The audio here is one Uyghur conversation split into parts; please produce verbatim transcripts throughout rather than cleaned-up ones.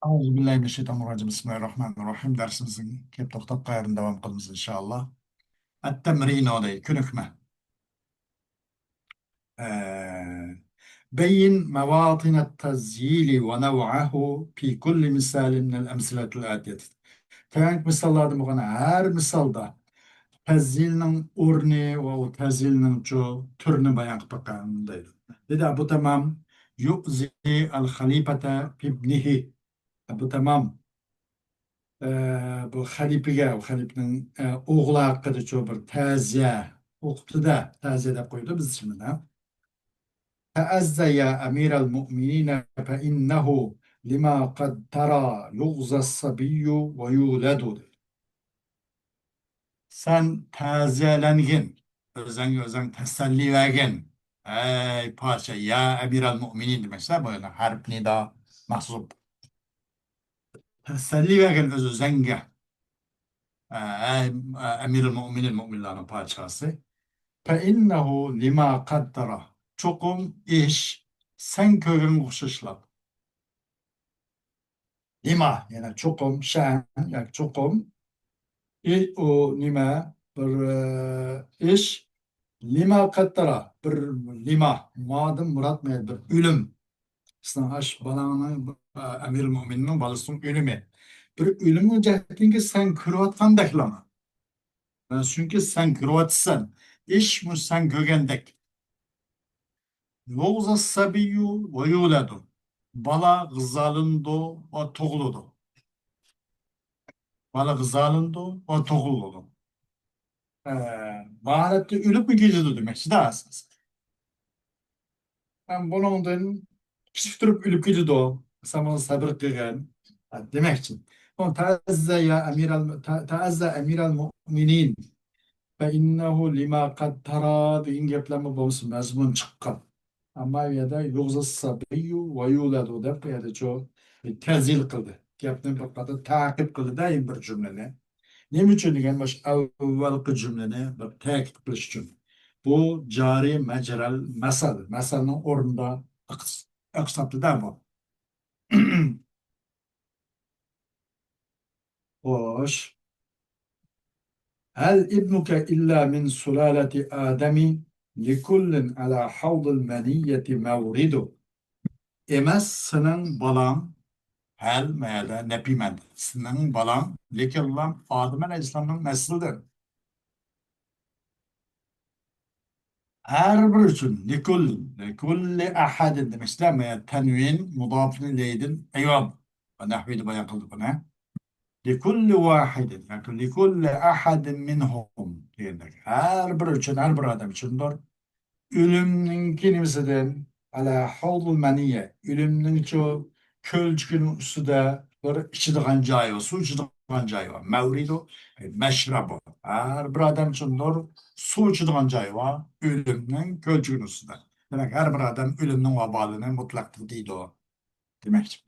أعوذ بالله من الشيطان الرجيم. بسم الله الرحمن الرحيم. دەرسىمىزنى كېلىپ توختاپ، قەيەردىن داۋام قىلىمىز، ئىنشائاللا. التمرين دەي، كۆنۈكمە. ئە، بين مواطن التسجيل ونوعه في كل مثال من الأمثلة الآتية. تۆۋەنكى مىساللاردىن بولغان ھەر مىسالدا تەسجىلنىڭ ئورنى ۋە ئۇ تەسجىلنىڭچۇ تۈرىنى بايان قىلىپ بېقىڭ دەيدۇ. دېدى ئەبۇ تامام، يؤذي الخليفة في ابنه. ئەبۇ تامام، ئە، بۇ خەلىپىگە، خەلىپىنىڭ، ئە، ئوغلى ھەققىدىچۇ بىر تەزىيە ئوقۇپتۇ-دە، تەزىيە دەپ قويىدۇ بىزچە مانا. تەئەززە يا ئەمىرەل مۇئمىنىنە فەئىننەھۇ لىما قەد تەرا يۇغزەس سەبىييۇ ۋە يۇلەدۇ. سەن تەزىيەلەنگىن، ئۆزۈڭگە ئۆزۈڭ تەسەللى بەرگىن. ئەي پادىشاھ، يا ئەمىرەل مۇئمىنىن دېمەكچى، بۇ يەردە ھەرپ نىدا مەھزۇپ. تەسەللى بەرگىن ئۆز-ئۆزۈڭگە. ئەي، ئەمىرۇل مۆمىنىن، مۆمىنلارنىڭ پادىشاھى. فەئىننەھۇ لىما قەددەرە. چوقۇم ئىش سەن كۆرگەنگە ئوخشاشلا. لىما، يەنى چوقۇم، شەن، ياكى چوقۇم. ئى، ئۇ نېمە؟ بىر، ئى، ئىش. لىما قەددەرە. بىر لىما. مادىن مۇراد نېمە؟ بىر ئۆلۈم. سېنىڭ ئاش بالاڭنىڭ، ئە، ئەمىرۇل مۆمىننىڭ بالىسىنىڭ ئۆلۈمى. بىر ئۆلۈمنىڭ جەھەتتىنكى سەن كۆرۈۋاتقاندەكلا. چۈنكى سەن كۆرۈۋاتىسەن. ئىش مۇ سەن كۆرگەندەك. يۇغزەس سەبىييۇ ۋە يۇلەدۇ. بالا غىزالىنىدۇ ۋە تۇغۇلىدۇ. بالا غىزالىنىدۇ ۋە تۇغۇلىدۇ. ئە، بۇ ھالەتتە ئۆلۈپمۇ كېتىدۇ دېمەكچىدە ئاساسەن. ھەم بۇنىڭدىن كىچىك تۇرۇپ ئۆلۈپ كېتىدۇ. سەن بۇنى سەبرى قىلغىن. ھە، دېمەكچى. بۇ تەئەززە يا ئەمىرەل، تە-، تەئەززە ئەمىرەل مۆمىنىن. فەئىننەھۇ لىما قەد تەرا دېگەن گەپلەرمۇ بولمىسا مەزمۇن چىققان. ئەمما ئۇ يەردە يۇغزەس سەبىييۇ ۋە يۇلەدۇ دەپ بۇ يەردە شۇ تەزىل قىلدى. گەپنى بىر قەدەر تەقىب قىلدى-دە، يەنە بىر جۈملىنى. نېمە ئۈچۈن دېگەن، مۇشۇ ئەۋۋەلقى جۈملىنى بىر تەكىت قىلىش ئۈچۈن. بۇ جارى مەجرەل مەسەل، مەسەلنىڭ ئورنىدا ئېقىس-، ئېقىساپتىدا بۇ. خوش. هل ابنك إلا من سلالة آدم لكل على حوض المنية مورد. ئەمەس سېنىڭ بالاڭ، ھەل مەيەدە نەپىمەن، سېنىڭ بالاڭ، لېكىنلا ئادەم ئەلەيھىسسالامنىڭ نەسلىدىن. ھەر بىر ئۈچۈن، لىكۇللى، لىكۇللى ئەھەدىن دېمەكچىدە، مەيە تەنۋىن مۇداپىن ئىلەيھىدىن ئەيۋاب ۋە نەھۋىدە بايان قىلدى بۇنى. لىكۇللى ۋاھىدىن، ياكى لىكۇللى ئەھەدىن مىنھۇم دېگەندەك. ھەر بىر ئۈچۈن، ھەر بىر ئادەم ئۈچۈندۇر. ئۆلۈمنىڭكى نېمىسىدىن؟ ئەلە ھەۋزۇل مەنىيە. ئۆلۈمنىڭچۇ كۆلچىكىنىڭ ئۈستىدە بىر ئىچىدىغان جايى بار، سۇ ئىچىدىغان جايى بار. مەۋرىدۇ، مەشرەبۇ. ھەر بىر ئادەم ئۈچۈندۇر سۇ ئىچىدىغان جايى بار، ئۆلۈمنىڭ كۆلچىكىنىڭ ئۈستىدە. دېمەك، ھەر بىر ئادەم ئۆلۈمنىڭ ۋابالىنى مۇتلەق دەيدۇ دېمەكچى.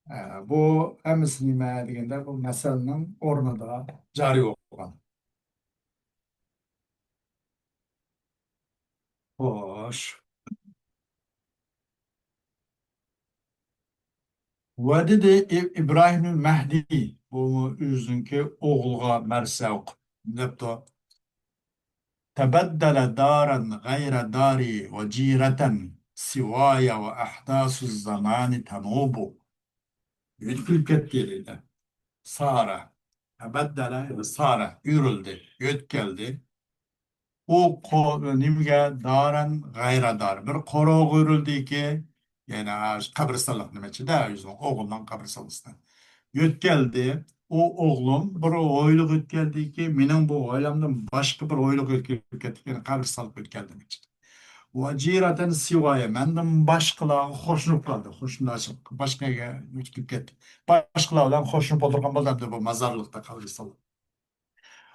ئە، بۇ ھەممىسى نېمە دېگەندە، بۇ مەسەلنىڭ ئورنىدا جارى بولغان. خوش. ۋە دېدى ئى-، ئىبراھىمۇل مەھدى، بۇمۇ ئۆزىنىڭكى ئوغلىغا مەرسە ئوقۇپ، دەپتۇ. تەبەددەلە دارەن غەيرە دارى ۋە جىرەتەن سىۋايە ۋە ئەھداسۇز زامانى تەنۇبۇ. يۆتكىلىپ كەتتى دەيدۇ. سارە. تەبەددەلە، سارە، ئۆرۈلدى، يۆتكەلدى. ئۇ قو-، نېمىگە، دارەن غەيرە دار. بىر قورۇغا ئۆرۈلدىكى، يەنى ھە، قەبرىستانلىق نېمە ئىچىدە، ئۆزىنىڭ ئوغلىنىڭ قەبرىستانلىقىدا. يۆتكەلدى. ئۇ ئۆگلۈم بىر ھويلىغا يۆتكەلدىكى، مېنىڭ بۇ ھويلامدىن باشقا بىر ھويلىغا يۆتكىلىپ كەتتى، يەنى قەبرىستانلىققا يۆتكەلدى دېمەكچى. ۋە جىرەتەن سىۋايە، مەندىن باشقىلارغا قوشۇلۇپ قالدى. قوشنىدارچىلىق، باشقا يەرگە يۆتكىلىپ كەتتى. باشقىلار بىلەن قوشۇلۇپ ئولتۇرغان بولدى ئەمدى بۇ مازارلىقتا قەبرىستانلىق.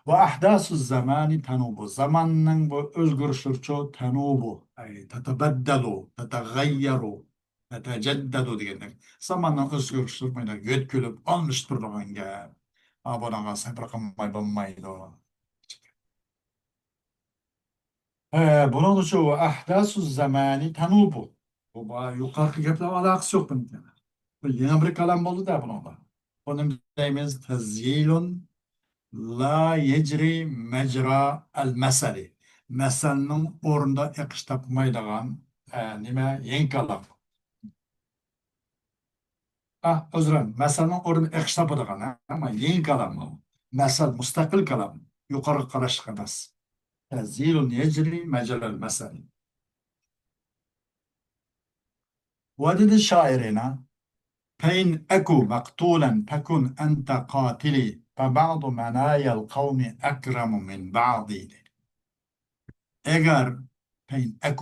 ۋە ئەھداسۇز زامانى تەنۇبۇ. زاماننىڭ بۇ ئۆزگىرىشلىرىچۇ تەنۇبۇ. ئەي تەتەبەددەلۇ، تەتەغەييەرۇ، تەتەجەددەدۇ دېگەندەك. زاماننىڭ ئۆزگىرىشلىرى مانا يۆتكىلىپ، ئالمىشىپ تۇرىدىغان گەپ. ھا، بۇنىڭغا سەبرى قىلماي بولمايدۇ. ھە، بۇنىڭدىچۇ ۋە ئەھداسۇز زامانى تەنۇبۇ. بۇ با-، يۇقىرىقى گەپلەر ئالاقىسى يوق بۇنىڭ. بۇ يېڭى بىر كالام بولدى-دە بۇنىڭدا. بۇنى دەيمىز تەزيىلۇن لا يەجرى مەجرا ئەل مەسەلى. مەسەلنىڭ ئورنىدا ئېقىش تاپمايدىغان، ئە، نېمە، يېڭى كالام. ئاھ، ئۆزرەن، مەسەلنىڭ ئورنىدا ئېقىش تاپىدىغان، ھە؟ ئەمما يېڭى كالام بۇ. مەسەل مۇستەقىل كالام. يۇقىرىغا قاراشلىق ئەمەس. تەزيىلۇن يەجرى مەجرا ئەل مەسەلى. ۋە دېدى شائىر يەنە، فَإِنْ أَكُ مَقْتُولًا فَكُنْ أَنْتَ قَاتِلِي، فَبَعْضُ مَنَايَا الْقَوْمِ أَكْرَمُ مِنْ بَعْضِ. ئەگەر، فَإِنْ أَكُ،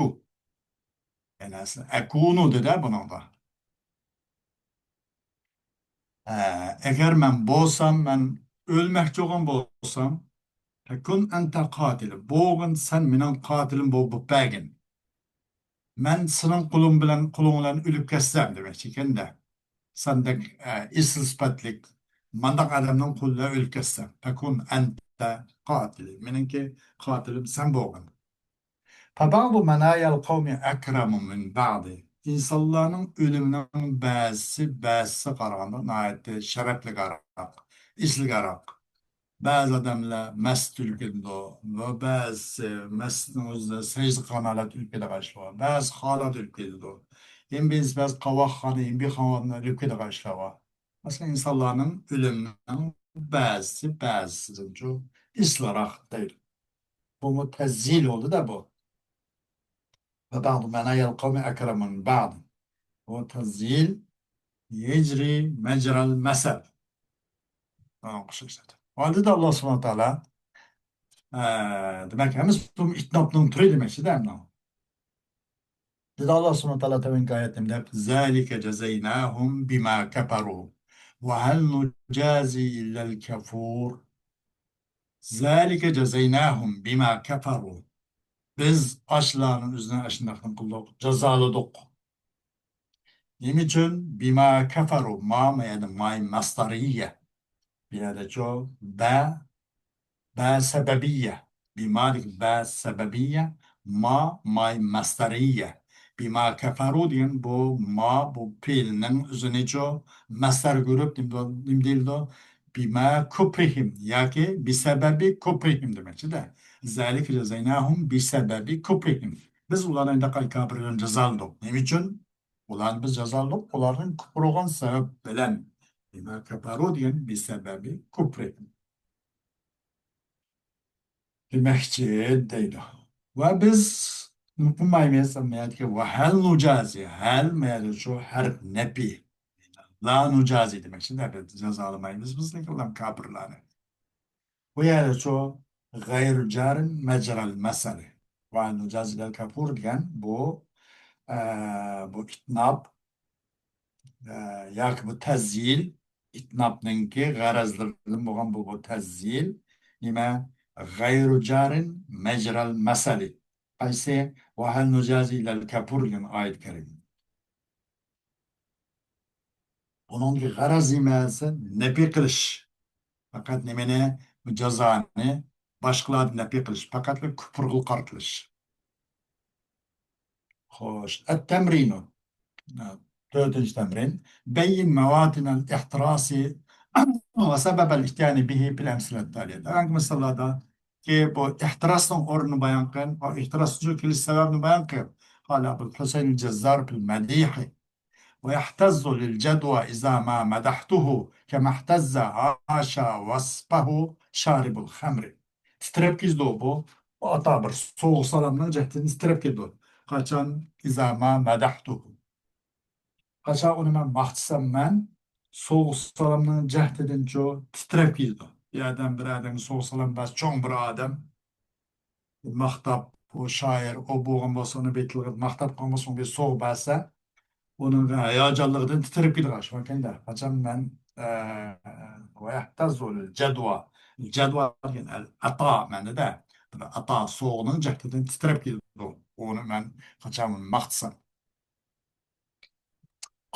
يەنى ئەسلى ئەكۇنۇ دېدى بۇنىڭدا. ئە، ئەگەر مەن بولسام، مەن ئۆلمەكچى بولغان بولسام، فَكُنْ أَنْتَ قَاتِلِي، بولغىن سەن مېنىڭ قاتىلىم بول-، بولۇپ بەرگىن. مەن سېنىڭ قولۇڭ بىلەن، قولۇڭ بىلەن ئۆلۈپ كەتسەم دېمەكچىكەن-دە. سەندەك، ئە، ئېسىل سۈپەتلىك، مانداق ئادەمنىڭ قولىدا ئۆلۈپ كەتسەم. فَكُنْ أَنْتَ قَاتِلِي. مېنىڭكى قاتىلىم سەن بولغىن. فَبَعْضُ مَنَايَا الْقَوْمِ أَكْرَمُ مِنْ بَعْضِ. ئىنسانلارنىڭ ئۆلۈمىنىڭ بەزىسى بەزىسىگە قارىغاندا ناھايىتى شەرەپلىكراق، ئېسىلراق. بەزى ئادەملەر مەست ئۆلۈپ كېتىدۇ ۋە بەزىسى مەستنىڭ ئۆزىدە سەجدە قىلغان ھالەتتە ئۆلۈپ كېتىدىغان ئىشلار بار. بەزى خالىدا ئۆلۈپ كېتىدۇ. يەنە بىرسى بەزى قاۋاقخانا، يەنە بىر خانىدا ئۆلۈپ كېتىدىغان ئىشلار بار. مەسىلەن، ئىنسانلارنىڭ ئۆلۈمىنىڭ بەزىسى بەزىسىدىنچۇ ئېسىلراق دەيدۇ. بۇمۇ تەزيىل بولدى-دە بۇ. وَبَعْضُ مَنَايَا الْقَوْمِ أَكْرَمُ مِنْ بَعْضٍ. بۇ تەزيىل يەجرى مەجرەل مەسەل. ئاڭقىشلىق ئىشلەتتى. ئاندىدا ئاللا سۇبھانەھۇ ۋە تائالا، ئە، دېمەك، ھەممىسى بۇ ئىتنابنىڭ تۈرى دېمەكچى-دە، ئەمدى. دېدى ئاللا سۇبھانەھۇ ۋە تائالا تۆۋەنكى ئايەتتە نېمە دەپ؟ ذَلِكَ جَزَيْنَاهُمْ بِمَا كَفَرُوا وَهَلْ نُجَازِي إِلَّا الْكَفُورَ. ذَلِكَ جَزَيْنَاهُمْ بِمَا كَفَرُوا. بىز ئاشۇلارنىڭ ئۆزىنى ئاشۇنداقلا قىلدۇق، جازالىدۇق. نېمە ئۈچۈن؟ بىما كەفەرۇ. ما، ما يەردە ماي مەستەرىيە. بۇ يەردىچۇ بە، بە سەبەبىيە. بىمادىكى بە سەبەبىيە، ما ماي مەستەرىيە. بىما كەفەرۇ دېگەن بۇ ما، بۇ پېئىلنىڭ ئۆزىنىچۇ مەستەر كۆرۈپ نېمە، نېمە دېيىلىدۇ؟ بىما كۇپرىھىم ياكى بىسەبەبى كۇپرىھىم دېمەكچىدە. زەلىكە جەزەيناھۇم بىسەبەبى كۇپرىھىم. بىز ئۇلارنى ئەنداقاي كاپىرلارنى جازالىدۇق. نېمە ئۈچۈن؟ ئۇلارنى بىز جازالىدۇق، ئۇلارنىڭ كۇپرىغان سەۋەب بىلەن. بىما كەپەرۇ دېگەن بىسەبەبى كۇپرىھىم. دېمەكچى دەيدۇ. ۋە بىز نېمە قىلمايمىز؟ مەيەردىكى ۋە ھەل نۇجازى. ھەل مەيەردە شۇ ھەرپ نەپى. لا نۇجازى دېمەكچى. بىز جازالىمايمىز بىز لېكىن ئۇلار كاپىرلارنى. بۇ يەردە شۇ غەيرۇ جارىن مەجرەل مەسەلى. ۋە ھەل نۇجازى لەل كەپۇر دېگەن بۇ، ئە، بۇ ئىتناب، ئە، ياكى بۇ تەزيىل، ئىتنابنىڭكى غەرەزلىرىدىن بولغان بۇ، بۇ تەزيىل نېمە؟ غەيرۇ جارىن مەجرەل مەسەلى. قايسى؟ ۋە ھەل نۇجازى ئىللەل كەپۇر دېگەن ئايەت كەرىم. بۇنىڭدىكى غەرەز نېمە دېسە، نەپى قىلىش. پەقەت نېمىنى؟ جازانى باشقىلاردىن نەپى قىلىش. پەقەتلا كۇپرغا قارىتىلىش. خوش، ئەت-تەمرىنۇ. تۆتىنچى تەمرىن. بەييىن مەۋاتىنەل ئىھتىراسى ۋە سەبەبەل ئىتيانى بىھى فىل ئەمسىلەت تالىيە. دېگەنكى مىساللاردىكى بۇ ئىھتىراسنىڭ ئورنىنى بايان قىل، ئۇ ئىھتىراسنىڭ كېلىش سەۋەبىنى بايان قىل. قال ئەبۇل ھۈسەين جەززار فىل مەدىھى. ويهتز للجدوى إذا ما مدحته كما اهتز حاشا وصفه شارب الخمر. تىترەپ كېتىدۇ بۇ. ئاتا بىر سوغۇق سالامنىڭ جەھتىدىن تىترەپ كېتىدۇ. قاچان؟ إذا ما مدحته. قاچان ئۇنى مەن ماختىسام، مەن سوغۇق سالامنىڭ جەھتىدىنچۇ تىترەپ كېتىدۇ. بىر ئادەم بىر ئادەمگە سوغۇق سالام بەرسە، چوڭ بىر ئادەم ماختاپ، ئۇ شائىر، ئۇ بولغان بولسا، ئۇنى بېيىتلىقىدا ماختاپ قالمىسا، ئۇنىڭ بىر سوغا بەرسە، ئۇنىڭ ھاياجانلىقىدىن تىترەپ كېتىدىغان شۇ ئىكەندە. قاچان مەن، ئە، ۋەيەھتەززۇ لىل جەدۋا. جەدۋا دېگەن ئەل ئاتا مەنىدە. بىر ئاتا سوغىنىڭ جەھتىدىن تىترەپ كېتىدۇ. ئۇنى مەن قاچان ماختىسام.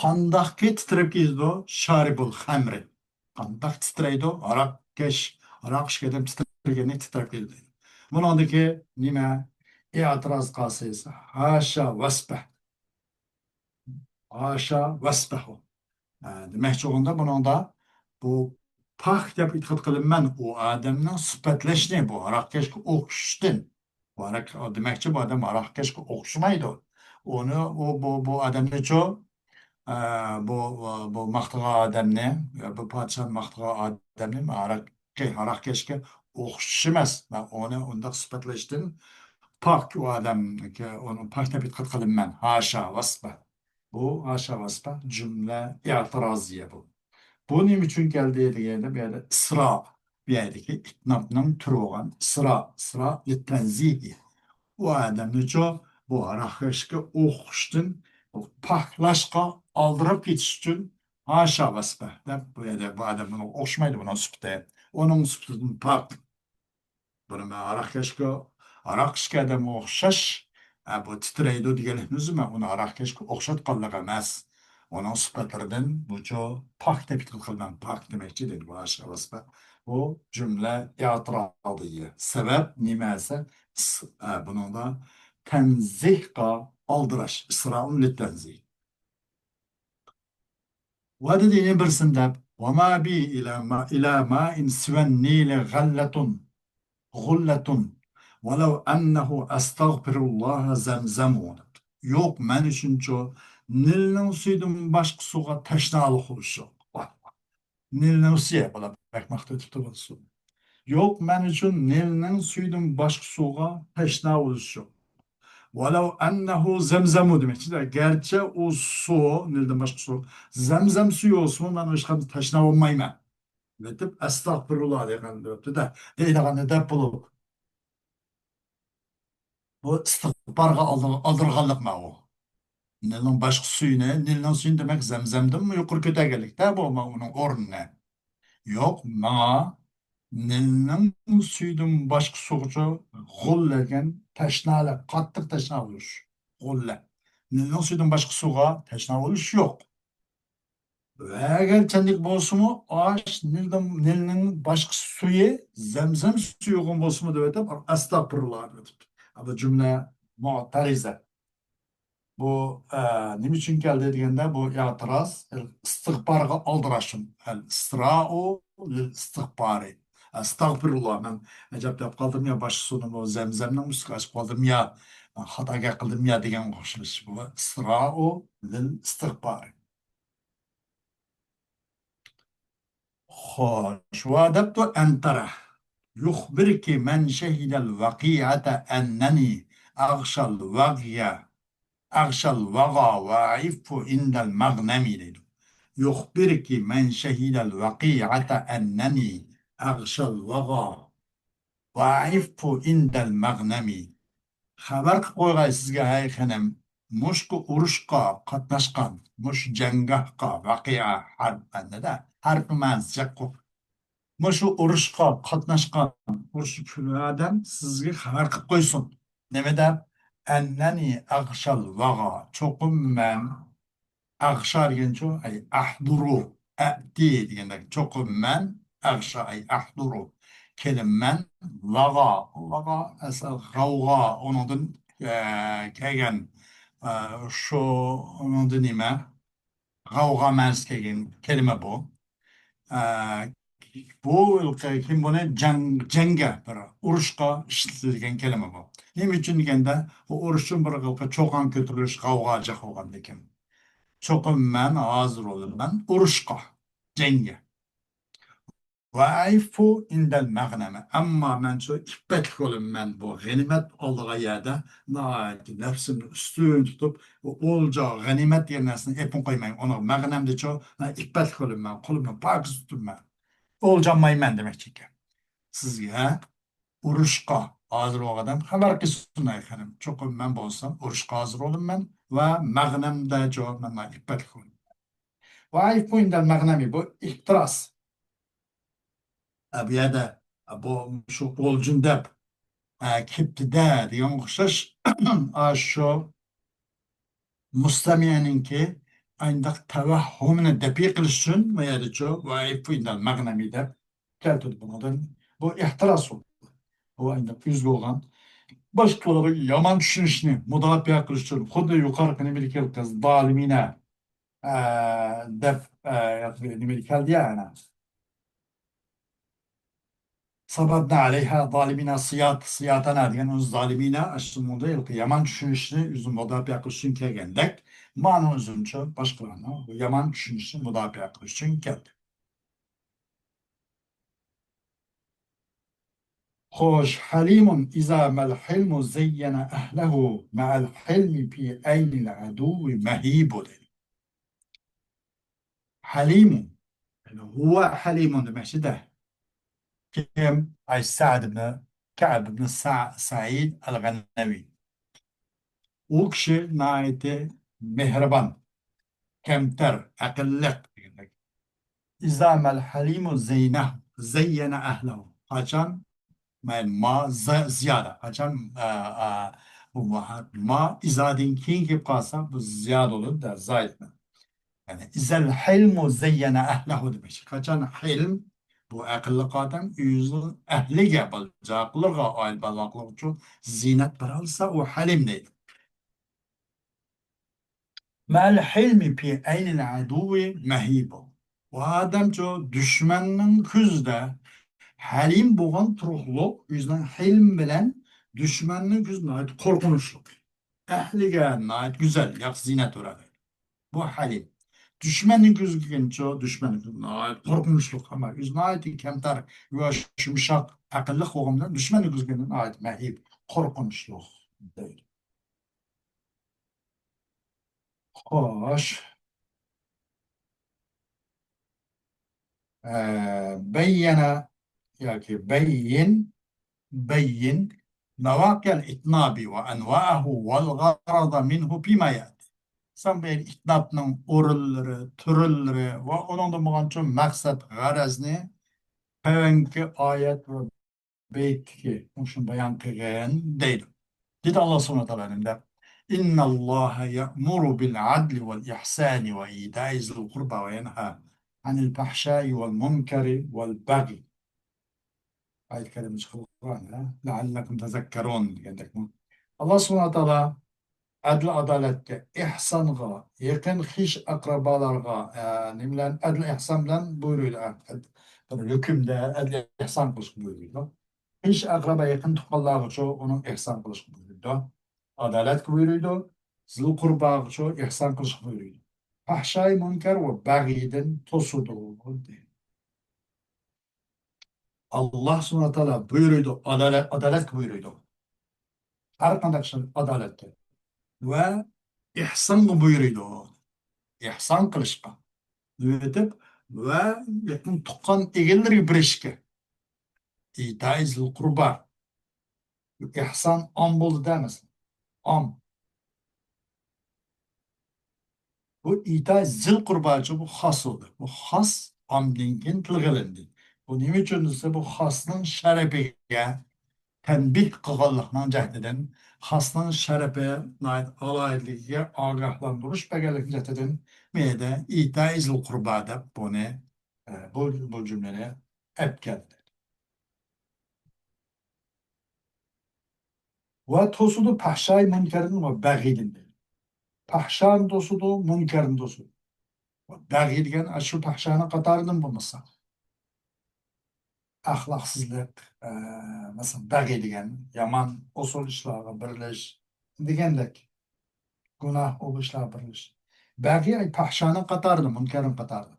قانداقكى تىترەپ كېتىدۇ؟ شارىبۇل خەمرى. قانداق تىترەيدۇ؟ ھاراقكەش، ھاراق ئىچكەن ئادەم تىترىگەندەك تىترەپ كېتىدۇ. بۇنىڭدىكى نېمە؟ ئېتىراز قالسىز. ھاشا ۋەسپە. ھاشا ۋەسپەھۇ. ئە، دېمەكچى بولغاندا بۇنىڭدا بۇ پاك دەپ ئېتىقاد قىلىمەن، ئۇ ئادەمنىڭ سۈپەتلەشنى، بۇ ھاراقكەشكە ئوخشىشىشتىن. بۇ ھاراق-، دېمەكچى، بۇ ئادەم ھاراقكەشكە ئوخشىمايدۇ. ئۇنى، ئۇ، بۇ، بۇ ئادەمنىچۇ، ئە، بۇ، بۇ ماختىغان ئادەمنى، بۇ پادىشاھنى ماختىغان ئادەمنى ھاراق-، ھاراقكەشكە ئوخشىشى ئەمەس. مەن ئۇنى ئۇنداق سۈپەتلەشتىن پاك، ئۇ ئادەمگە ئۇنى پاك دەپ ئېتىقاد قىلىمەن. ھاشا ۋەسپە. بۇ ھاشا ۋەسپە جۈملە ئېتىرازىيە بۇ. بۇ نېمە ئۈچۈن كەلدى دېگەندە، بۇ يەردە ئىسرا، بۇ يەردىكى ئىتنابنىڭ تۈرى بولغان ئىسرا، ئىسرا لىتەنزىھ. ئۇ ئادەمنىچۇ بۇ ھاراقكەشكە ئوخشىشتىن پاكلاشقا ئالدىراپ كېتىش ئۈچۈن ھاشا ۋەسپە دەپ، بۇ يەردە بۇ ئادەم بۇنىڭغا ئوخشىمايدۇ، بۇنىڭ سۈپىتى. ئۇنىڭ سۈپىتىدىن پاك. بۇنى مەن ھاراقكەشكە، ھاراق ئىچكەن ئادەمگە ئوخشاش، ئە، بۇ تىترەيدۇ دېگەنلىكنى ئۆزى مەن ئۇنى ھاراقكەشكە ئوخشاتقانلىق ئەمەس. ئۇنىڭ سۈپەتلىرىدىن بۇچۇ پاك دەپ ئېتىقاد قىلىمەن، پاك دېمەكچى دەيدۇ بۇ ئاشۇ ۋەسپە. بۇ جۈملە ئېتىرازىيە. سەۋەب نېمە دېسە، ئىس-، ئە، بۇنىڭدا تەنزىھقا ئالدىراش، ئىسرائۇن لىتەنزىھ. ۋە دېدى يەنە بىرسىنى دەپ، وما بي إلى ما، إلى ماء سوى النيل غلة، غلة، ولو أنه أستغفر الله زمزم. يوق، مەن ئۈچۈنچۇ نىلنىڭ سۈيىدىن باشقا سۇغا تەشنالىق بولۇش يوق. نىلنىڭ سۈيى، بۇلار بەك ماختاپ ئۆتۈپتۇ بۇ سۇ. يوق، مەن ئۈچۈن نىلنىڭ سۈيىدىن باشقا سۇغا تەشنا بولۇش يوق. ولو أنه زمزم دېمەكچى. گەرچە ئۇ سۇ، نىلدىن باشقا سۇ، زەمزەم سۈيى بولسىمۇ، مەن ھېچقانداق تەشنا بولمايمەن. دەپ، ئەستەغپىرۇللا دېگەن دەپتۇ-دە، دەيدىغاننى دەپ بولۇپ. بۇ ئىستىغپارغا ئالدىر-، ئالدىرغانلىق ماۋۇ. نىلنىڭ باشقا سۈيىنى، نىلنىڭ سۈيىنى دېمەك، زەمزەمدىنمۇ يۇقىرى كۆتەرگەنلىكتە بۇ، مانا ئۇنىڭ ئورنىنى. يوق، ماڭا نىلنىڭ سۈيىدىن باشقا سۇغىچۇ غۇللە دېگەن تەشنالىق، قاتتىق تەشنا بولۇش. غۇللە. نىلنىڭ سۈيىدىن باشقا سۇغا تەشنا بولۇش يوق. ۋە ئەگەر چەندىكى بولسىمۇ، ئاش نىلدىن، نىلنىڭ باشقا سۈيى زەمزەم سۈيىغىمۇ بولسىمۇ دەۋېتىپ، ئەستەغپىرۇللا دەۋېتىپتۇ. بۇ جۈملە مۇئتەرىزە. بۇ، ئە، نېمە ئۈچۈن كەلدى دېگەندە، بۇ ئېتىراز ئىستىغپارغا ئالدىراش. ئەل ئىسرائۇ لىل ئىستىغپارى. ئەستەغپىرۇللا، مەن ئەجەب دەپ قالدىم يا، باشقا سۇنىمۇ زەمزەمنىڭ ئۈستىگە ئاچىپ قالدىم يا، خاتا گەپ قىلدىم يا دېگەنگە ئوخشاش. بۇ ئىسرائۇ لىل ئىستىغپارى. خوش، ۋە دەپتۇ ئەنتەرە. يۇخبىركى مەن شەھىدەل ۋەقىئەتە ئەننەنى ئەغشەل ۋەغيە، ئەغشەل ۋەغا ۋە ئەئىففۇ ئىندەل مەغنەمى دەيدۇ. يۇخبىركى مەن شەھىدەل ۋەقىئەتە ئەننەنى ئەغشەل ۋەغا ۋە ئەئىففۇ ئىندەل مەغنەمى. خەۋەر قىلىپ قويغاي سىزگە، ھەي خېنىم، مۇشۇ ئۇرۇشقا قاتناشقان، مۇشۇ جەڭگاھقا، ۋەقىئە، ھەرپ ئەمدىدە، ھەرپ مەنىسى جىققۇ. مۇشۇ ئۇرۇشقا قاتناشقان، ئۇرۇشتا كۈلگەن ئادەم سىزگە خەۋەر قىلىپ قويسۇن. نېمە دەپ؟ ئەننەنى ئەغشەل ۋەغا، چوقۇم مەن ئەغشا دېگەنچۇ، ئەي، ئەھدۇرۇ، ئەتى دېگەندەك، چوقۇم مەن، ئەغشا، ئەي، ئەھدۇرۇ، كېلىمەن، لاغا، لاغا، ئەسەل، غەۋغا، ئۇنىڭدىن، ئە، كەلگەن، ئە، شۇ، ئۇنىڭدىن نېمە؟ غەۋغا مەنىسى كەلگەن كەلىمە بۇ. ئە، بۇ كىم بۇنى جەڭ، جەڭگە، بىر ئۇرۇشقا ئىشلىتىلگەن كەلىمە بۇ. نېمە ئۈچۈن دېگەندە، بۇ ئۇرۇش ئۈچۈن بىر خىلقى چۇقان كۆتۈرۈلۈش، غەۋغا جىق بولغاندىكىن. چوقۇم مەن ھازىر بولىمەن ئۇرۇشقا، جەڭگە. ۋە ئەئىففۇ ئىندەل مەغنەمە. ئەمما مەن شۇ ئىپپەتلىك بولىمەن بۇ غەنىيمەت ئالىدىغان يەردە، ناھايىتى نەپسىمنى ئۈستۈن تۇتۇپ، بۇ ئولجا، غەنىيمەت دېگەن نەرسىنى ئېپىن قويمايمەن. ئۇنىڭ مەغنەمدىچۇ، مەن ئىپپەتلىك بولىمەن، قولۇمنى پاكىز تۇتىمەن. ئولجانمايمەن دېمەكچى ئىكەن. سىزگە ئۇرۇشقا ھازىر بولغان ئادەم خەۋەر قىلسۇن، ئەي خېنىم. چوقۇم مەن بولسام ئۇرۇشقا ھازىر بولىمەن ۋە مەغنەمدە جاۋاب مەن ئىپپەتلىك بولىمەن. ۋە ئەئىففۇ ئىندەل مەغنەمى، بۇ ئېتىراز. ئە، بۇ يەردە، ئە، بۇ، شۇ ئولجىنى دەپ، ئە، كېپتىدە دېگەن ئوخشاش، ئە، شۇ مۇستەمىئەنىڭكى ئانداق تەۋەھھۇمىنى دەپئى قىلىش ئۈچۈن، بۇ يەردىچۇ، ۋە ئەئىففۇ ئىندەل مەغنەمى دەپ كەلتۈردى بۇنىڭدىن. بۇ ئېتىراز بولدى. بۇ ئەمدى ئۆزى بولغان. باشقىلارغا يامان چۈشىنىشنى مۇداپىئە قىلىش ئۈچۈن، خۇددى يۇقىرىقى نېمىدىكى زالىمىنە، ئە، دەپ، ئە، نېمە كەلدى يا، ئەنە. سەبەبنا ئەلەيھا زالىمىنا سىيات، سىياتانا دېگەن ئۇ زالىمىنا ئاشۇ مۇنداق يامان چۈشىنىشنى ئۆزىنى مۇداپىئە قىلىش ئۈچۈن كەلگەندەك، مانا ئۆزىمچە باشقىلارنىڭ بۇ يامان چۈشىنىشنى مۇداپىئە قىلىش ئۈچۈن كەلدى. خوش، حليم إذا ما الحلم زين أهله مع الحلم في عين العدو مهيب دەيدۇ. حليم، يەنى هو حليم دېمەكچىدە. كىم؟ ئاي سەئد ئىبن كەئب ئىبن سە-، سەئىد ئەل-غەنەۋى. ئۇ كىشى ناھايىتى مېھرىبان، كەمتەر، ئەقىللىق دېگەندەك. إذا ما الحليم زينه، زين أهله. قاچان؟ ما، ما ز-، زىيادە. قاچان، ئا، ئا، بۇ ما، ما ئىزادىن كېيىن كېلىپ قالسا، بۇ زىيادە بولىدۇ، زايد. يەنى، إذا الحلم زين أهله دېمەكچى. قاچان ھىلم، بۇ ئەقىللىق ئادەم ئۆزىنىڭ ئەھلىگە، بالىچاقىلىرىغا، ئائىلە باغلاقلىقى ئۈچۈن زىينەت بېرەلىسە، ئۇ ھەلىم دەيدۇ. مع الحلم في عين العدو مهيب. بۇ ئادەمچۇ دۈشمەننىڭ كۆزىدە ھەلىم بولغان تۇرۇقلۇق، ئۆزىنىڭ ھىلم بىلەن دۈشمەننىڭ كۆزىدە ناھايىتى قورقۇنچلۇق. ئەھلىگە ناھايىتى گۈزەل، ياخشى زىينەت بېرەلەيدۇ. بۇ ھەلىم. دۈشمەننىڭ كۆزىگە كەلگەنچۇ، دۈشمەننىڭ كۆزىگە ناھايىتى قورقۇنچلۇق، ئەمما ئۆزى ناھايىتى كەمتەر، يۇمشاق، يۇمشاق ئەقىللىق بولغان بىلەن دۈشمەننىڭ كۆزىگە كەلگەندە ناھايىتى مەھىب، قورقۇنچلۇق دەيدۇ. خوش. ئە، بەييەنە ياكى بەييىن، بەييىن مەۋاقىئەل ئىتنابى ۋە ئەنۋائەھۇ ۋەل غەرەزە مىنھۇ فىما يەتى. سەن بۇ ئىتنابنىڭ ئورۇنلىرى، تۈرلىرى ۋە ئۇنىڭدىن بولغانچۇ مەقسەت، غەرەزنى تۆۋەنكى ئايەت ۋە بەيتتىكى مۇشۇنى بايان قىلغىن دەيدۇ. دېدى ئاللا سۇبھانەھۇ ۋە تائالا نېمە دەپ؟ إن الله يأمر بالعدل والإحسان وإيتاء ذي القربى وينهى عن الفحشاء والمنكر والبغي. ئايەت كەرىمە چىقىرىلغان، ھە؟ لەئەللەكۇم تەزەككەرۇن دېگەندەكمۇ. ئاللا سۇبھانەھۇ ۋە تائالا ئەدىل ئادالەتكە، ئېھسانغا، يېقىن خىش ئەقرىبالارغا، ئە، نېمە بىلەن؟ ئەدىل ئېھسان بىلەن بۇيرۇيدۇ. ئە، بىر ھۆكۈمدە ئەدىل ئېھسان قىلىشقا بۇيرۇيدۇ. خىش ئەقرىبا، يېقىن تۇغقانلارغىچۇ ئۇنىڭ ئېھسان قىلىشقا بۇيرۇيدۇ. ئادالەتكە بۇيرۇيدۇ. زىل قۇرباغىچۇ ئېھسان قىلىشقا بۇيرۇيدۇ. پەھشاي مۇنكەر ۋە بەغىيدىن توسىدۇ، دەيدۇ. ئاللا سۇبھانەھۇ ۋە تائالا بۇيرۇيدۇ، ئادالەت، ئادالەتكە بۇيرۇيدۇ. ھەر قانداق ئىشتا ئادالەتكە. ۋە ئېھسانغا بۇيرۇيدۇ. ئېھسان قىلىشقا. نېمىتىپ ۋە يېقىن تۇغقان ئىگىلىرىگە بېرىشكە. ئىتائى زىل قۇربا. ئېھسان ئام بولدى دەمەسلىك. ئام. بۇ ئىتائى زىل قۇرباچۇ، بۇ خاس بولدى. بۇ خاس ئامدىن كېيىن تىلغا ئېلىندى. بۇ نېمە ئۈچۈن دېسە، بۇ خاسنىڭ شەرىپىگە تەنبىھ قىلغانلىقنىڭ جەھىتىدىن، خاسنىڭ شەرىپى، ناھايىتى ئالاھىدىلىكىگە ئاگاھلاندۇرۇش بەرگەنلىكنىڭ جەھىتىدىن، مەيدە ئىتائى زىل قۇربا دەپ بۇنى، ئە، بۇ، بۇ جۈملىنى ئەپ كەلدى. ۋە توسىدۇ پەھشاي مۇنكەردىن ۋە بەغىيدىن دەيدۇ. پەھشانى توسىدۇ، مۇنكەرنى توسىدۇ. ۋە بەغىي دېگەن ئاشۇ پەھشانىڭ قاتارىدىن بولمىسا. ئەخلاقسىزلىق، ئە، مەسىلەن، بەغىي دېگەن يامان ئوسال ئىشلارغا بېرىلىش دېگەندەك. گۇناھ، ئوبۇ ئىشلارغا بېرىلىش. بەغىي، ئەي، پەھشانىڭ قاتارىدا، مۇنكەرنىڭ قاتارىدا.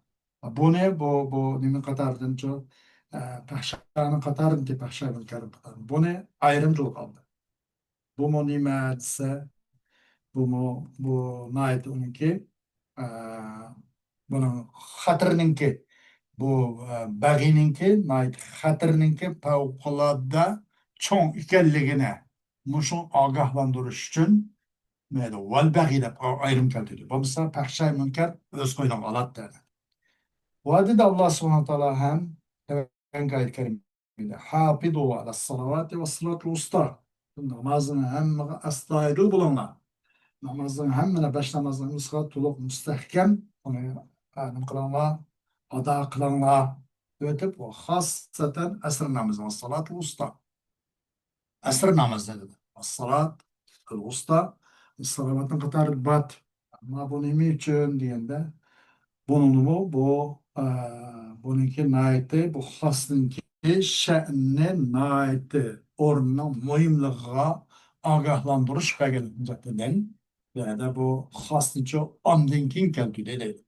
بۇنى، بۇ، بۇ نېمە قاتارىدىنچۇ؟ ئە، پەھشانىڭ قاتارىدىكى پەھشا، مۇنكەرنىڭ قاتارىدا. بۇنى ئايرىمچىلىق ئالدى. بۇمۇ نېمە دېسە، بۇمۇ، بۇ ناھايىتى ئۇنىڭكى، ئە، بۇنىڭ خەتىرىنىڭكى، بۇ، ئە، بەغىينىڭكى ناھايىتى خەتىرىنىڭكى پەۋقۇلئاددە چوڭ ئىكەنلىكىنى مۇشۇ ئاگاھلاندۇرۇش ئۈچۈن نېمە دەيدۇ؟ ۋەل بەغىي دەپ ئا-، ئايرىم كەلتۈردى. بولمىسا پەھشاي مۇنكەر ئۆز قوينىغا ئالاتتى. ۋە دېدى ئاللا سۇبھانەھۇ ۋە تائالا ھەم تۆۋەنكى ئايەت كەرىمىدە، ھافىزۇ ئەلەس سالەۋاتى ۋەس سالاتىل ۋۇستا. نامازنىڭ ھەممىگە ئەستايىدىل بولۇڭلار. نامازنىڭ ھەممىلا بەش نامازنىڭ ھەممىسىگە تولۇق مۇستەھكەم ئۇنى، ئە، نېمە قىلىڭلار، ئادا قىلىڭلار. دەۋېتىپ، ۋە خاسسەتەن ئەسىر نامىزى، ۋەس سالاتىل ۋۇستا. ئەسىر نامىزى دېدى. ئەس-سالات ئەل-ۋۇستا، سالەۋاتنىڭ قاتارىدا بات. ما بۇ نېمە ئۈچۈن دېگەندە، بۇنىڭمۇ بۇ، ئە، بۇنىڭكى ناھايىتى، بۇ خاسنىڭكى شەنى ناھايىتى ئورنىنىڭ مۇھىملىقىغا ئاگاھلاندۇرۇش بەرگەن جەھەتتىن، يەنە بۇ خاسنىچۇ ئاندىن كېيىن كەلتۈردى دەيدۇ.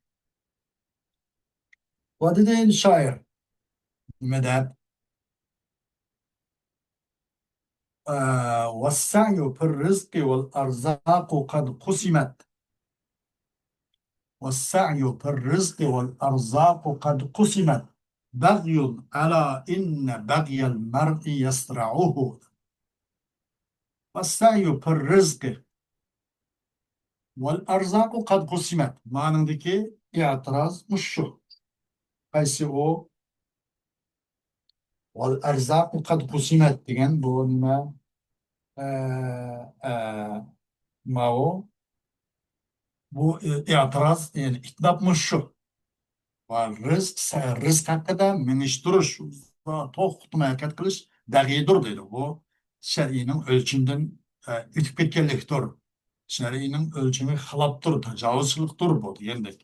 ۋە دېدى شائىر، نېمە دەپ؟ ئە، «والسعي في الرزق والأرزاق قد قسمت.» «والسعي في الرزق والأرزاق قد قسمت. بغي على إن بغي المرء يصرعه.» «والسعي في الرزق والأرزاق قد قسمت.» مانىڭدىكى ئېتىراز مۇشۇ. قايسى ئۇ؟ «والأرزاق قد قسمت» دېگەن بۇ نېمە؟ ئە، ئە، ماۋۇ. بۇ ئېتىراز، يەنى ئىتناپمۇ شۇ. ۋە رىزق، رىزق ھەققىدە مىنىشتۇرۇش، توختىماي ھەرىكەت قىلىش بەغىيدۇر دەيدۇ. بۇ شەرئىنىڭ ئۆلچىمىدىن، ئە، ئۆتۈپ كەتكەنلىكتۇر. شەرئىنىڭ ئۆلچىمىگە خىلاپتۇر، تاجاۋۇزچىلىقتۇر بۇ دېگەندەك.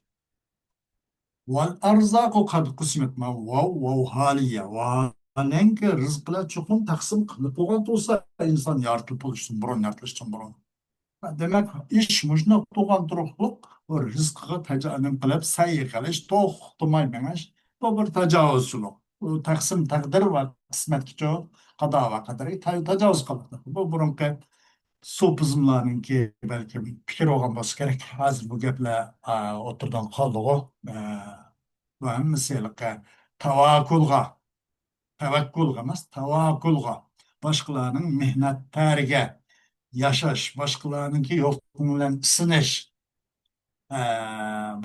«والأرزاق قد قسمت»، ما ۋاۋ، ۋاۋ ھالىيە. ۋاھالەنكى، رىزىقلار چوقۇم تەقسىم قىلىنىپ بولغان تۇرسا، ئىنسان يارىتىلىپ بولۇشتىن بۇرۇن، يارىتىلىشتىن بۇرۇن. دېمەك، ئىش مۇشۇنداق تۇرغان تۇرۇقلۇق، بۇ رىزقىغا تاجا-، نېمە قىلىپ، سەي قىلىش، توختىماي مېڭىش، بۇ بىر تاجاۋۇزچىلىق. بۇ تەقسىم تەقدىر ۋە قىسمەتكىچۇ، قادا ۋە قەدەرگە تا-، تاجاۋۇز قىلىدۇ. بۇ بۇرۇنقى سوپىزملارنىڭكى بەلكىم پىكرى بولغان بولسا كېرەك. ھازىر بۇ گەپلەر، ئا، ئوتتۇرىدىن قالدىغۇ. ئا، بۇ ھەممىسى ھېلىقى تاۋاككۇلغا، تەۋەككۇلغا ئەمەس، تاۋاككۇلغا، باشقىلارنىڭ مېھنەت تەرىگە ياشاش، باشقىلارنىڭكى يوقلۇقى بىلەن ئىسىنىش، ئە،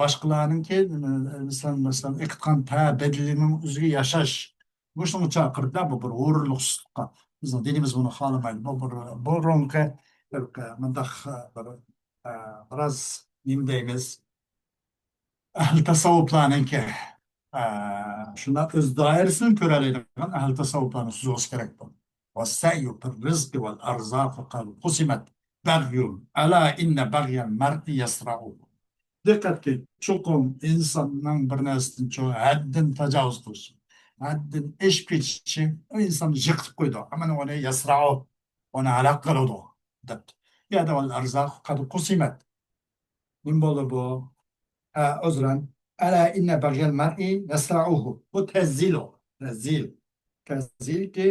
باشقىلارنىڭكى، مەسىلەن، مەسىلەن، ئېقىتقان تەر بەدىلىنىڭ ئۆزىگە ياشاش، مۇشۇنىڭغا چاقىرىدۇ بۇ بىر غۇرۇرلۇقسىزلىققا. بىزنىڭ دىنىمىز بۇنى خالىمايدۇ. بۇ بىر بۇرۇنقى، بىر، مۇنداق، بىر، ئە، بىراز نېمە دەيمىز، ئەھلى تەسەۋۋۇپلارنىڭكى، ئە، شۇنداق ئۆز دائىرىسىنى كۆرەلەيدىغان ئەھلى تەسەۋۋۇپلارنىڭ سۆزى بولسا كېرەك بۇ. «والسعي في الرزق والأرزاق قد قسمت. بغي على إن بغي المرء يصرعه.» دىققەتكە، چوقۇم ئىنساننىڭ بىر نەرسىدىن چوڭ ھەددىدىن تاجاۋۇز قىلىشى، ھەددىدىن ئېشىپ كېتىشى ئىنساننى يىقىتىپ قويىدۇ. ئەمما ئۇنى يەسرەئۇ ئۇنى ھالاك قىلىدۇ دەپتۇ. يا دەۋەل ئەرزاق قەد قۇسىمەت. نېمە بولدى بۇ؟ ھە، ئۆزرەن. ئەلا ئىننە بەغيەل مەرئى يەسرەئۇھۇ. بۇ تەزىل ئۇ. تەزىل. تەزىلكى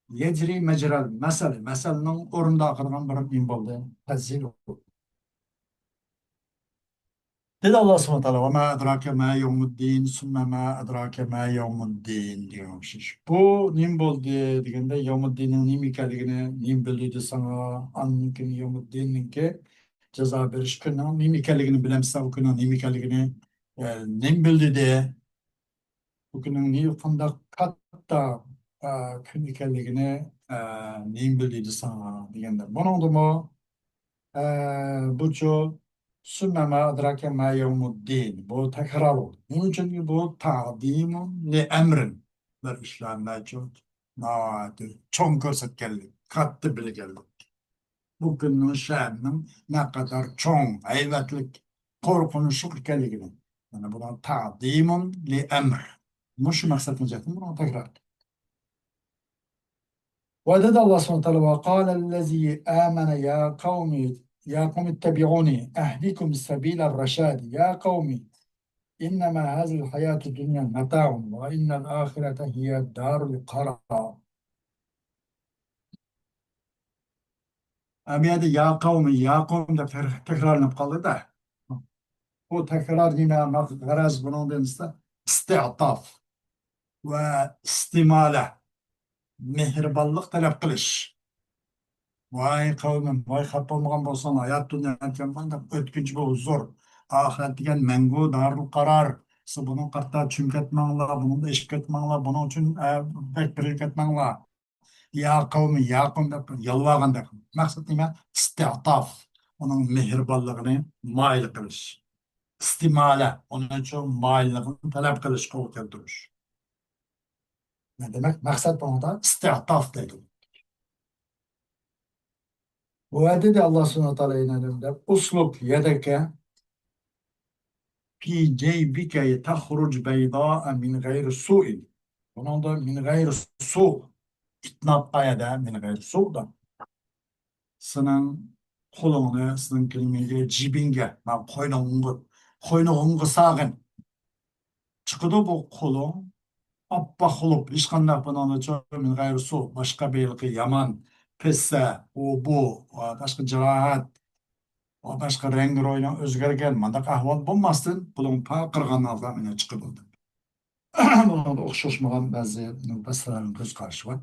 يەجرى مەجرەل مەسەل. مەسەلنىڭ ئورنىدا ئاقىدىغان بىر نېمە بولدى؟ تەزىل ئۇ. دېدى ئاللا سۇبھانەھۇ ۋە تائالا، «ۋە ما ئەدراكە ما يەۋمۇددىن، سۇممە ما ئەدراكە ما يەۋمۇددىن» دېگەن ئوخشاش. بۇ نېمە بولدى دېگەندە، يەۋمۇددىننىڭ نېمە ئىكەنلىكىنى نېمە بىلدۈردى ساڭا؟ ئاندىن كېيىن يەۋمۇددىننىڭكى جازا بېرىش كۈنىنىڭ نېمە ئىكەنلىكىنى بىلەمسەن؟ ئۇ كۈننىڭ نېمە ئىكەنلىكىنى، ئە، نېمە بىلدۈردى؟ بۇ كۈننىڭ نېمە، قانداق كاتتا، ئە، كۈن ئىكەنلىكىنى، ئە، نېمە بىلدۈردى ساڭا دېگەندە، بۇنىڭدىمۇ، ئە، بۇچۇ سۈممە ما ئەدراكە ما يەۋمۇددىن. بۇ تەكرار بولدى. نېمە ئۈچۈن؟ بۇ تەئزىمۇن لىئەمرىن. بىر ئىشلارنى ناھايىتى چوڭ كۆرسەتكەنلىك، كاتتا بىلگەنلىك. بۇ كۈننىڭ، شەنىنىڭ نەقەدەر چوڭ، ھەيۋەتلىك، قورقۇنچلۇق ئىكەنلىكىنى. يەنى بۇنىڭ تەئزىمۇن لىئەمر. مۇشۇ مەقسەتنى جەھەتتىن بۇنىڭ تەكرار. ۋە دېدى ئاللا سۇبھانەھۇ ۋە تائالا، «ۋە قالەللەزى ئامەنە يا قەۋمى، يا قەۋمىتتەبىئۇنى ئەھدىكۇم سەبىلەر رەشادى، يا قەۋمى، ئىننەما ھازىھىل ھاياتۇد دۇنيا مەتاعۇن ۋە ئىننەل ئاخىرەتە ھىيە دارۇل قەرار.» ئە، بۇ يەردە «يا قەۋمى، يا قەۋم» دەپ تەك-، تەكرارلىنىپ قالدى-دە. بۇ تەكرار نېمە؟ غەرەز بۇنىڭدىن ئىستىئتاف ۋە ئىستىمالە، مېھرىبانلىق تەلەپ قىلىش. ۋاي قەۋمىم، ۋاي خەپ بولمىغان بولساڭ، ھايات دۇنيا دېگەن مانداق ئۆتكۈنچى، بۇ ھۇزۇر. ئاخىرەت دېگەن مەڭگۈ دارۇل قارار. سىز بۇنىڭغا قارىتا چۈمۈپ كەتمەڭلار، بۇنىڭدا ئېشىپ كەتمەڭلار، بۇنىڭ ئۈچۈن، ئە، بەك بېرىلىپ كەتمەڭلار. «يا قەۋمى، يا قەۋم» دەپ يالۋارغاندەك. مەقسەت نېمە؟ ئىستىئتاف. ئۇنىڭ مېھرىبانلىقىنى مايىل قىلىش. ئىستىمالە. ئۇنىڭ ئۈچۈن مايىللىقنى تەلەپ قىلىش، قولغا كەلتۈرۈش. نېمە دېمەك؟ مەقسەت بۇنىڭدا ئىستىئتاف دەيدۇ. ۋە دېدى ئاللا سۇبھانەھۇ ۋە تائالا يەنە دەپ، «ئۇسلۇك يەدەكە في جيبك تخرج بيضاء من غير سوء. بۇنىڭدا من غير سوء. ئىتناب قايەردە؟ من غير سوءدا. سېنىڭ قولۇڭنى، سېنىڭ كىيىمىڭگە، جىبىڭگە، مانا قوينۇڭغا، قوينۇڭغا سالغىن. چىقىدۇ بۇ قولۇڭ ئاپئاق بولۇپ، ھېچقانداق بۇنىڭدىچۇ من غير سوء، باشقا بىر يامان، پىسسە، ئۇ بۇ، باشقا جاراھەت، باشقا رەڭگى رويىنىڭ ئۆزگەرگەن مانداق ئەھۋال بولماستىن، قولۇڭ پارقىرىغان ھالدا مانا چىقىدۇ. بۇنىڭدا ئوخشاشمىغان بەزى مۇپەسسىرلەرنىڭ كۆز قارىشى بار.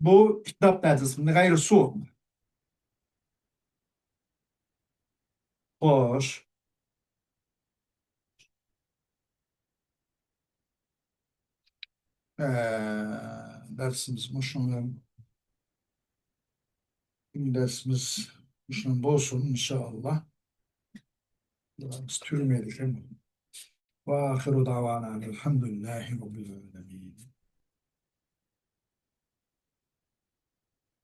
بۇ ئىتناب نەدىسى، من غير سوء. خوش. ئە، دەرسىمىز مۇشۇ بىلەن، دەرسىمىز مۇشۇ بىلەن بولسۇن، ئىنشائاللا. بىز تۈگىمەيدىكەن. وآخر دعوانا أن الحمد لله رب العالمين.